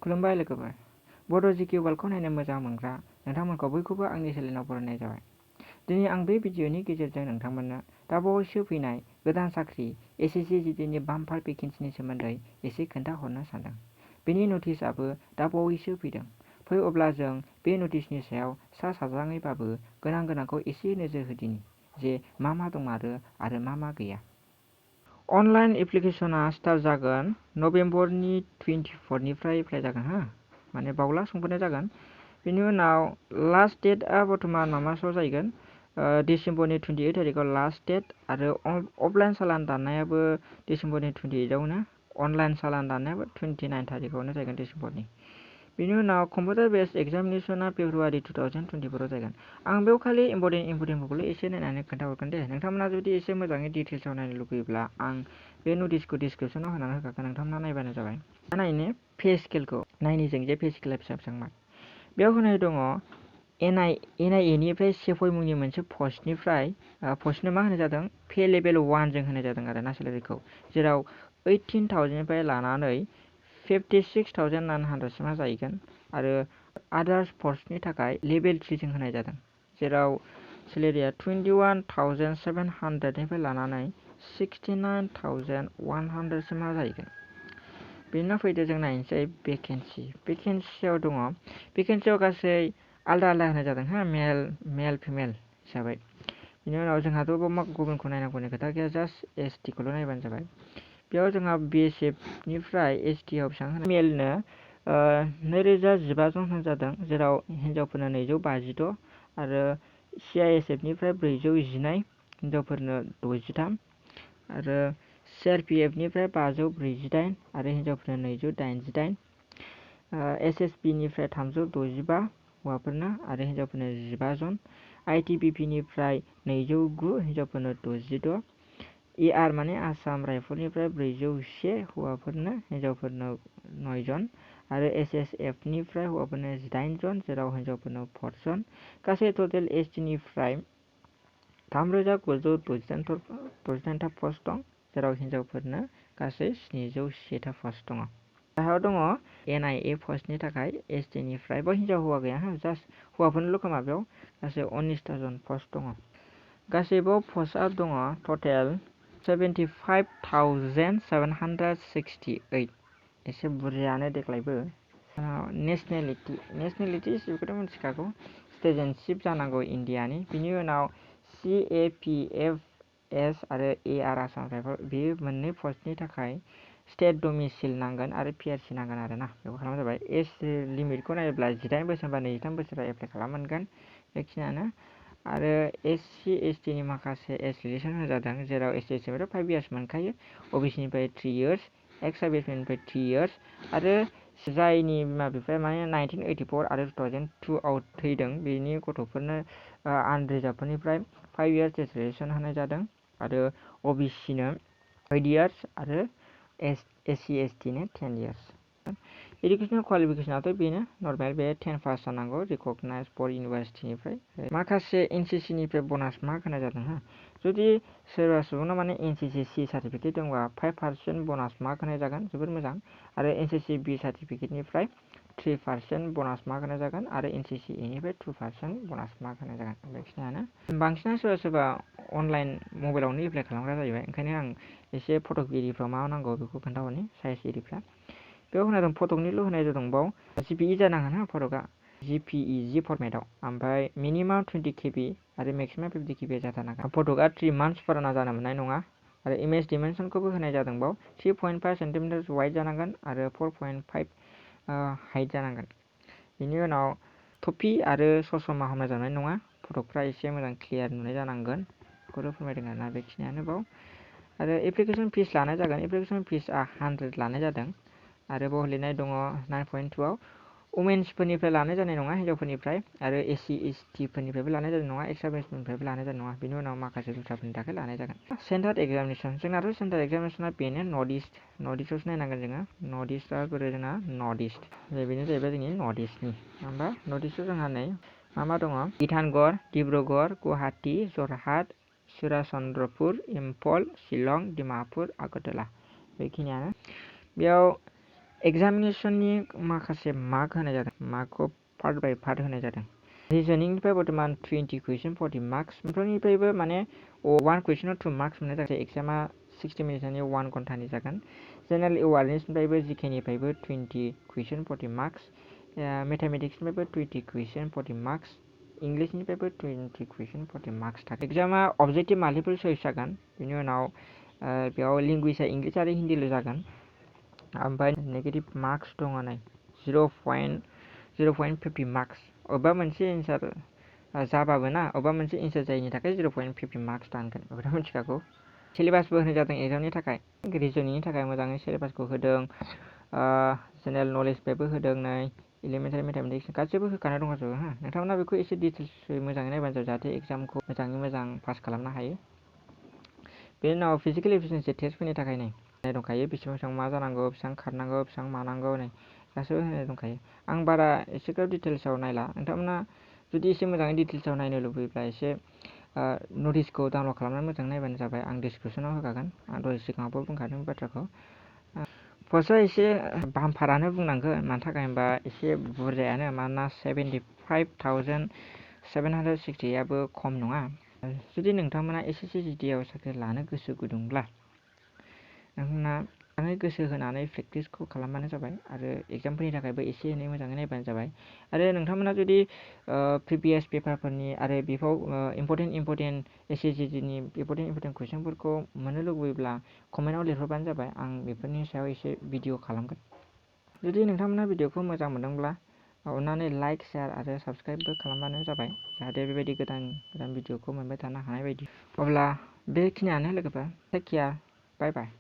खुलुमबाय लोगोफोर। बड' जिके वार्ल्डखौ नायनो मोजां मोनग्रा नोंथांमोनखौ बयखौबो आंनि चेनेलाव बरायनाय जाबाय। दिनै आं बे भिडिअनि गेजेरजों नोंथांमोननो दाबावैसो फैनाय गोदान साख्रि SSC जिडिनि बाम्पार भेकेन्सिनि सोमोन्दै एसे खोन्थाहरनो सानदों। बेनि नटिसआबो दाबावैसो फैदों। फै अब्ला जों बे नटिसनि सायाव साजाङैबाबो गोनांखौ एसे नोजोर होदिनि जे मा दंमारो आरो मा गैया। अनलाइन एप्लिकेशना स्टार्ट जागोन नभेम्बरनि 24निफ्राय एप्लाइ जागोन माने बावला समफोरनो जागोन। बेनि उनाव लास्ट डेटआ बर्थमान माबासोआव जाहैगोन डिसेम्बरनि 28 थारिखआव लास्ट डेट आरो अफलाइन चालान दाननायाबो डिसेम्बरनि 28आवनो अनलाइन चालान दाननायाबो 29 थारिखआवनो जागोन डिसेम्बरनि। बेनि उनाव कम्पिउटार बेस्ड एग्जामिनेसना फेब्रुवारि 2024आव जागोन। आं बेयाव खालि इम्परटेन्टफोरखौल' एसे नायनानै खोन्थाहरगोन दे। नोंथांमोना जुदि एसे मोजाङै डिटेल्सआव नायनो लुगैयोब्ला आं बे नटिसखौ डिसक्रिपसनाव होनानै होखागोन, नोंथांमोना नायबानो जाबाय। दा नायनो पे स्केलखौ नायनि जों जे पे स्केला बेसेबां बेयाव होनाय दङ NIA निफ्राय सेफय मुंनि मोनसे पस्टनो मा होनाय जादों पे लेभेल 1 जों होनाय जादों आरो ना सेलारिखौ, जेराव 18,000निफ्राय लानानै 56,900 सिमा जाहैगोन आरो आदार्स पस्टनि थाखाय लेभेल 3 जों होनाय जादों, जेराव सेलेरिया 21,700निफ्राय लानानै 69,100 सिमा जाहैगोन। बेनि उनाव फैदो जों नायनोसै भेकेन्सियाव दङ। भेकेन्सियाव गासै आलदा होनाय जादों मेल फिमेल हिसाबै। बेनि उनाव जोंहाथ' गुबुनखौ नायनांगौनि खोथा गैया, जास्ट ST खौल' नायबानो जाबाय। बेयाव जोंहा BSFनिफ्राय STआव बेसेबां होनाय मेलनो 2015 जन होजादों, जेराव हिन्जावफोरनो 256 आरो CISFनिफ्राय 412, हिन्जावफोरनो 63 आरो CRPFनिफ्राय 548 आरो हिन्जावफोरनो 288, SSBनिफ्राय 365 हौवाफोरनो आरो हिन्जावफोरनो 15 जन, ITBPनिफ्राय 209 हिन्जावफोरनो 66, AR माने आसाम राइफलनिफ्राय 401 हौवाफोरनो हिन्जावफोरनो 9 जन आरो SSFनिफ्राय हौवाफोरनो 18 जन, जेराव हिन्जावफोरनो 4 जन। गासै टटेल STनिफ्राय 3,968 था पस्ट दं, जेराव हिन्जावफोरनो गासै 701 था पस्ट दङ। गाहायाव दङ NIA पस्टनि थाखाय STनिफ्राय बेयाव हिन्जाव हौवा गैया, जास्ट हौवाफोरनोल' खोमा, बेयाव गासै 19 जन पस्ट दङ। गासैबो पस्टआ दङ टटेल 75,768, एसे बुरजायानो देग्लायबो। नेसनेलिटि बेखौथ' मिथिखागौ, सिटिजेनशिप जानांगौ इण्डियानि। बिनि उनाव CAPFS आरो AR आसाम राइफल, बे मोननै पस्टनि थाखाय स्टेट डमिसिल नांगोन आरो PRC नांगोन आरो ना, बेखौ खालामनाय जाबाय। एज लिमिटखौ नायोब्ला 18 बोसोरबा 23 बोसोराव एप्लाइ खालामगोन, बेखिनियानो। आरो SC STनि माखासे एज रिलेक्सन होजादों, जेराव SC/STनिफ्राय 5 इयार्स मोनखायो, OBCनिफ्राय 3 इयार्स, एक्स सार्भिसमेननिफ्राय 3 इयार्स आरो जायनि बिमा बिफाया माने 1984 आरो 2002आव थैदों, बेनि गथ'फोरनो आनरिजार्भफोरनिफ्राय 5 इयार्स एज रिलेक्सन होनाय जादों आरो OBCनो 8 इयार्स आरो SC STनो 10 इयार्स। एडुकेसनेल क्वालिफिकेसनाथ' बेनो नर्मेल, बे 10 पास जानांगौ, रिकगनाइज बर इउनिभार्सिटिनिफ्राय। माखासे NCCनिफ्राय बनास मार्क होनाय जादों। जुदि सोरबा सुबुंनाव माने NCC सार्टिफिकेट दंबा 5% बनास मार्क होनाय जागोन, जोबोर मोजां। आरो NCC B सार्टिफिकेटनिफ्राय 3% बनास मार्क होनाय जागोन आरो NCC Aनिफ्राय 2% बनास मार्क होनाय जागोन, बेखिनियानो। बांसिनानो सोरबा अनलाइन मबाइलावनो एप्लाइ खालामग्रा जाहैबाय, ओंखायनो आं एसे फटक एरिफ्राव मा नांगौ बेखौ खोन्थाहरनि, साइज एरिफ्रा। बेयाव होनाय दं फटकनिल' होनाय दं बाव GPE जानांगोन फटकआ, GPE G फरमेटआव, ओमफ्राय मिनिमाम 20 KB आरो मेक्सिमाम 50 KB जाथारनांगोन। फटकआ 3 months फुराना जानो मोननाय नङा आरो इमेज डिमेनसनखौबो होनाय जादों बाव 3.5 cm वाइड जानांगोन आरो 4.5 हाइट जानांगोन। बेनि उनाव टपि आरो ससमा हमनाय जानाय नङा, फटकफ्रा एसे मोजां क्लियार नुनाय जानांगोन, बेखौल' फोरमायदों आरोना, बेखिनियानो बाव। आरो एप्लिकेसन फिस लानाय जागोन, एप्लिकेसन फिसआ 100 लानाय जादों आरो बाव लिरनाय दङ 9.2आव वुमेन्सफोरनिफ्राय लानाय जानाय नङा, हिन्जावफोरनिफ्राय आरो SC ST फोरनिफ्रायबो लानाय जानाय नङा, एक्स सार्भिसमेननिफ्रायबो लानाय जानाय नङा। बेनि उनाव माखासे दस्राफोरनि थाखाय लानाय जागोन। सेन्टार एग्जामिनेसन, जोंनाथ' सेन्टार एग्जामिनेसना बेनो नर्थ इस्टआवसो नायनांगोन जोङो। नर्थ इस्टआ बोरै जोंना नर्थ इस्ट, बेनो जाहैबाय जोंनि नर्थ इस्टनि। ओमफ्राय नर्थ इस्टआव जोंहा नै मा दङ, गितानगर, डिब्रुगड़, गुवाहाटी, जरहाट, सुराचन्द्रपुर, इम्फल, शिलं, डिमापुर, आगरतला, बेखिनियानो। बेयाव एग्जामिनेशननि माखासे मार्क होनाय जादों, मार्कखौ पार्ट बाय पार्ट होनाय जादों। रिजनिंनिफ्राय बर्थमान 20 कुइसन 40 मार्क्स, ओमफ्रायनिफ्रायबो माने 1 कुइसनाव 2 मार्क्स मोननाय जागोन। एग्जामा 60 मिनिट्सनि 1 घन्टानि जागोन। जेनेरेल एवारनेसनिफ्रायबो जिकेनिफ्रायबो 20 कुइसन 40 मार्क्स, मेथामेटिक्सनिफ्रायबो 20 कुइसन 40 मार्क्स, इंलिसनिफ्रायबो 20 कुइसन 40 मार्क्स थागोन। एग्जामा अबजेक्टिभ माल्टिपल चइस जागोन। बेनि उनाव बेयाव लेंगुवेजआ इंलिस आरो हिन्दील' जागोन। ओमफ्राय नेगेटिभ मार्क्स दङ नै 0.50 मार्क्स। अबेबा मोनसे एन्सार जाबाबो ना, अबेबा मोनसे एन्सार जायैनि थाखाय 0.50 मार्क्स दानगोन, बेखौथ' मिथिखागौ। सिलेबासबो होनाय जादों एग्जामनि थाखाय, रिजनिंनि थाखाय मोजाङै सिलेबासखौ होदों। जेनेरेल नलेजनिफ्रायबो होदों नै, एलिमेन्टारि मेथामेटिक्स गासैबो होखानाय दंजोबो हा। नोंथांमोना बेखौ एसे डिटेल्सयै मोजाङै नायबानो जाबाय, जाहाथे एग्जामखौ मोजाङै मोजां पास खालामनो हायो। बेनि उनाव फिजिकेल एफिसियेन्सि टेस्टफोरनि थाखाय नै दंखायो, बेसेबां मा जानांगौ, बेसेबां खारनांगौ, बेसेबां मानांगौ नै गासैबो होनाय दंखायो। आं बारा एसेग्राब डिटेल्सआव नायला, नोंथांमोना जुदि एसे मोजाङै डिटेल्सआव नायनो लुबैयोब्ला एसे नटिसखौ डाउनलड खालामनानै मोजां नायबानो जाबाय। आं डिसक्रिपसनाव होखागोन, आं दहाय सिगाङावबो बुंखादों बाथ्राखौ। पस्टआ एसे बाम्पारानो बुंनांगोन, मानि थाखाय होनबा एसे बुरजायानो, मानोना 75,768आबो खम नङा। जुदि नोंथांमोना SSC GDआव साख्रि लानो गोसो गुदुंब्ला नोंथांमोना मोजाङै गोसो होनानै प्रेक्टिसखौ खालामबानो जाबाय, आरो एग्जामफोरनि थाखायबो एसे एनै मोजाङै नायबानो जाबाय। आरो नोंथांमोना जुदि प्रिभियास पेपारफोरनि आरो बेफोराव इम्परटेन्ट SSCनि इम्परटेन्ट कुइसनफोरखौ मोननो लुबैयोब्ला कमेन्टआव लिरहरबानो जाबाय, आं बेफोरनि सायाव एसे भिडिअ खालामगोन। जुदि नोंथांमोना भिडिअखौ मोजां मोनदोंब्ला अननानै लाइक, शेयार आरो साबस्क्राइबबो खालामबानो जाबाय, जाहाथे बेबायदि गोदान भिडिअखौ मोनबाय थानो हानाय बायदि। अब्ला बेखिनियानो लोगोफोर, टेक केयार, बाय बाय।